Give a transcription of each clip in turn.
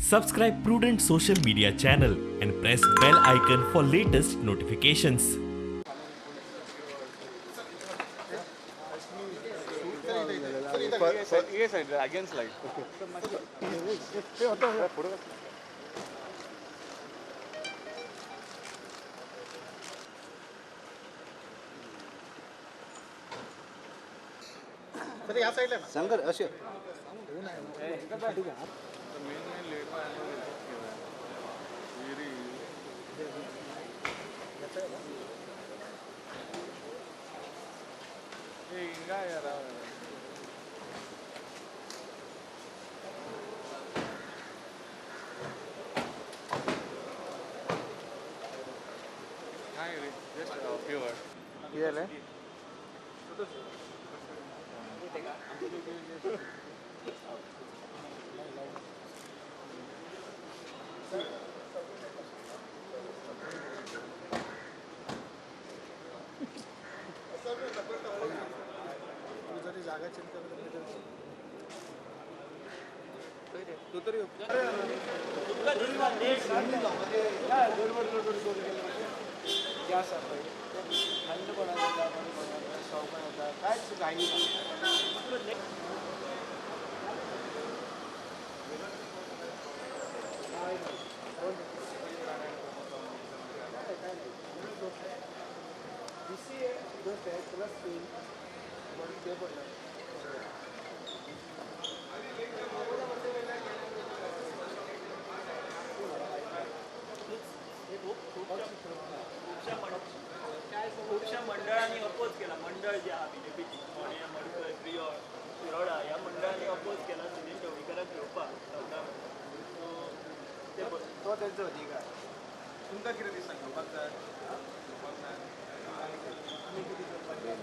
Subscribe Prudent social media channel and press bell icon for latest notifications. Against light. Shankar अशे Just a few words. कितें जालें? खूबशा मंडळांनी oppose केला. मंडळ जे आहा बीजेपीची फोंडें, मडकय, प्रियोळ, शिरोडा ह्या मंडळांनी अपोज केला सुनील ढवळीकराक घेवपाक. तो तेंचो अधिकार. तुमकां कितें दिसता घेवपाक जाय? घेवपाक जाय. आमी कितें करपाचें?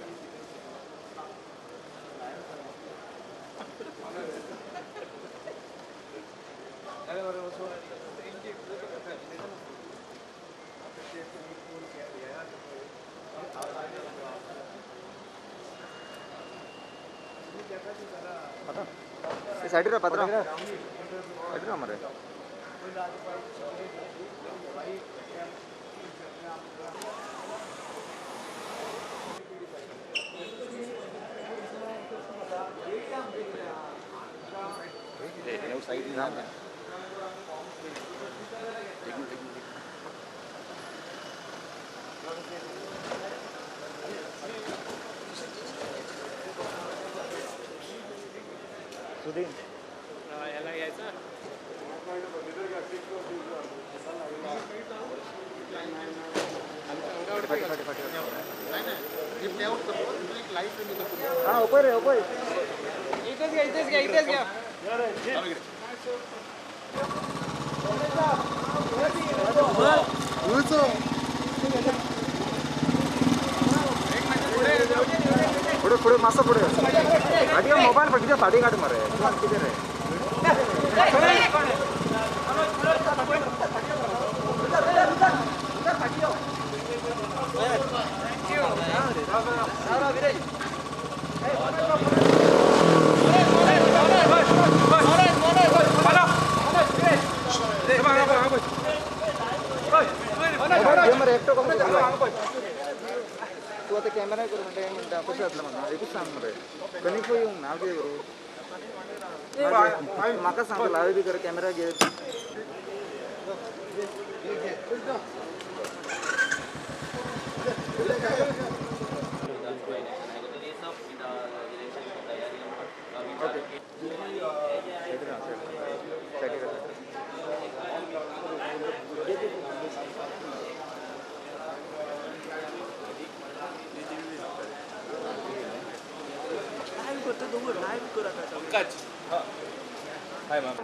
जालें मरे वचून. साइड पत्रा साइड मरे. साइड सुदीन याला घ्यायचा. हा ओपय रे ओपय. इथेच घ्या, इथेच घ्या, इथेच घ्या. पुढे पुढे मातसो पुढे फाटी मोबायल फाटी फाटी काड मरे कितें रे. मरे एकटो कसो तूं आतां कॅमेरा करूं म्हणटा हें म्हणटा कशें जातलें म्हाका एकूच सांग मरे. कणीक खंय येवंक ना हांव कितें करूं? म्हाका सांगता हांवें बी कर कॅमेरा घे. पंकज. Hi ma'am.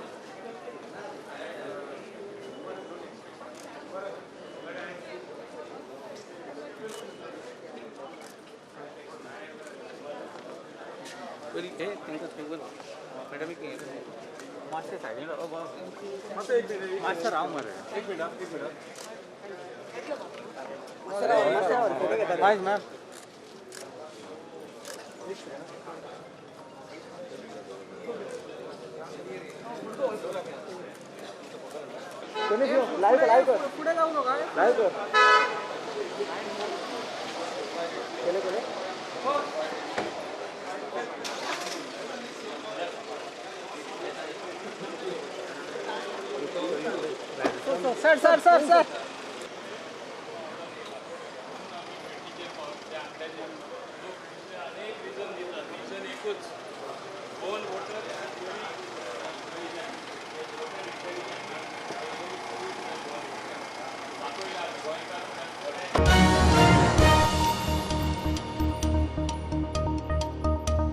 मातशें सायडीन मातशें राव मरे. एक मिनट, एक मिनट. हाय मॅम. लाईव्ह कर, लाईव्ह कर, पुढे जाऊ नका. लाईव्ह कर. केले केले. Sir sir sir sir. अनेक रिजन दितात. रिजन एकूच, दोन वोटर.